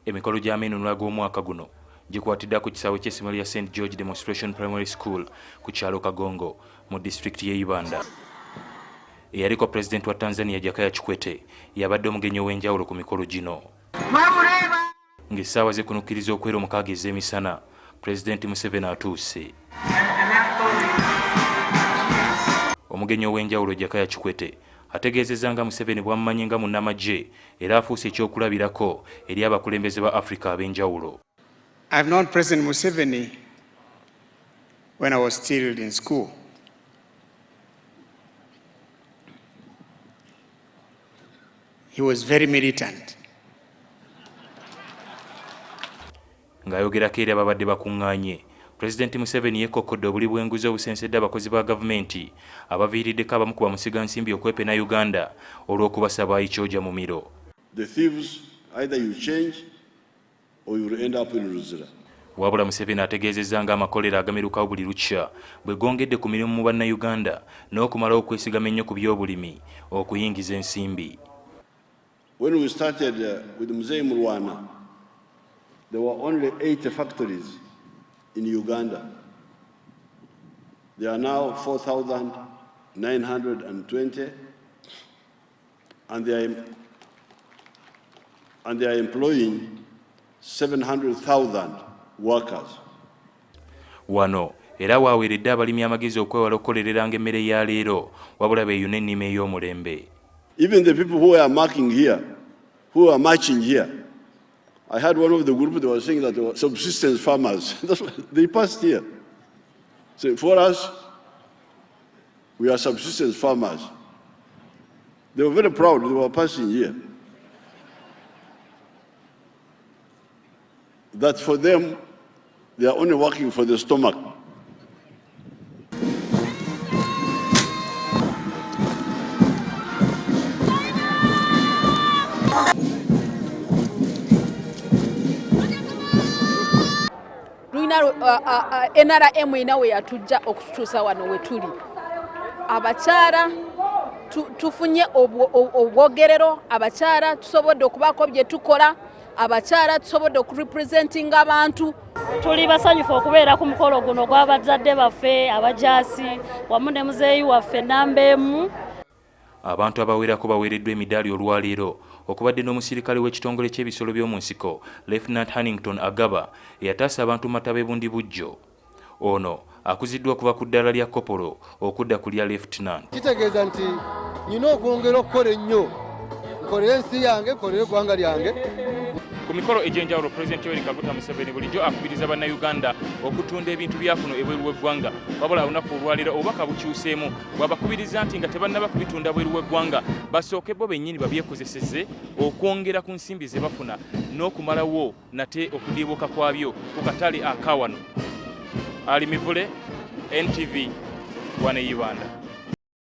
Emikolo gy'ameenunula g'omwaka guno gikwatiddwa ku kisaawe ky'essomero lya St George Demonstration Primary School ku kyalo Kagongo mu disitulikiti y'e Ibanda. Eyaliko pulezidenti wa Tanzania Jakaya Kikwete y'abadde omugenyi ow'enjawulo ku mikolo gino. Ng'essaawa zikunukkiriza okwera omukaaga ez'emisana, Pulezidenti Museveni atuuse. Omugenyi ow'enjawulo Jakaya Kikwete ategeezezza nga Museveni bw'amumanyi nga munnamagye era afuuse ekyokulabirako eri abakulembeze ba Afrika ab'enjawulo. I've known President Museveni when I was still in school. He was very militant. Ng'ayogerako eri ababadde bakuŋŋaanye, Pulezidenti Museveni yekkokkodde obuli bw'enguzi obusensedde abakozi ba gavumenti abaviiriddeko abamu ku bamusigansimbi okwepena Uganda olw'okubasaba ekyoja mumiro. The thieves, either you change or you will end up in Luzira. Wabula Museveni ategeezezza ng'amakolero agamerukawo buli lukya bwe gongedde ku mirimu mu Bannayuganda n'okumalawo okwesigama ennyo ku by'obulimi okuyingiza ensimbi. When we started with Mzee Mulwana, there were only 80 factories in Uganda. There are now 4,920 and they are employing 700,000 workers. Wano era waaweeredde abalimi amagezi okwewala okukolereranga emmere ya leero wabula beeyune ennima ey'omulembe. Even the people who are marking here, who are marching here, I had one of the group, they were saying that they were subsistence farmers. That's what they passed here. So for us, we are subsistence farmers. They were very proud, they were passing here. That for them, they are only working for the stomach. Tulina NRM erina we yatujja okututuusa wano we tuli. Abakyala tufunye obwogerero, abakyala tusobodde okubaako bye tukola, abakyala tusobodde okurepresentinga abantu. Tuli basanyufu okubeera ku mukolo guno gw'abazadde baffe abajaasi wamu ne muzeeyi waffe namba emu. Abantu abawerako baweereddwa emidaali olwaleero okubadde n'omusirikale w'ekitongole ky'ebisolo by'omu nsiko Lieutenant Hannington Agaba eyataasa abantu mu mataba e Bundibugyo. Ono akuziddwa okuva ku ddaala lya kopolo okudda ku lya Lieutenant. Kitegeeza nti nnina okwongera okukola ennyo, nkolere ensi yange, nkolere eggwanga lyange. Ku mikolo egy'enjawulo Pulezidenti Yoweri Kaguta Museveni bulijjo akubiriza Bannayuganda okutunda ebintu bya kuno ebweru w'eggwanga, wabula olunaku olwaleero obubaka bukyuseemu bw'abakubiriza nti nga tebannaba kubitunda bweru w'eggwanga basooke bo bennyini babyekozeseze okwongera ku nsimbi ze bafuna n'okumalawo nate okudiibuuka kwabyo ku katale aka wano. Ali Mivule, NTV, wano e Ibanda.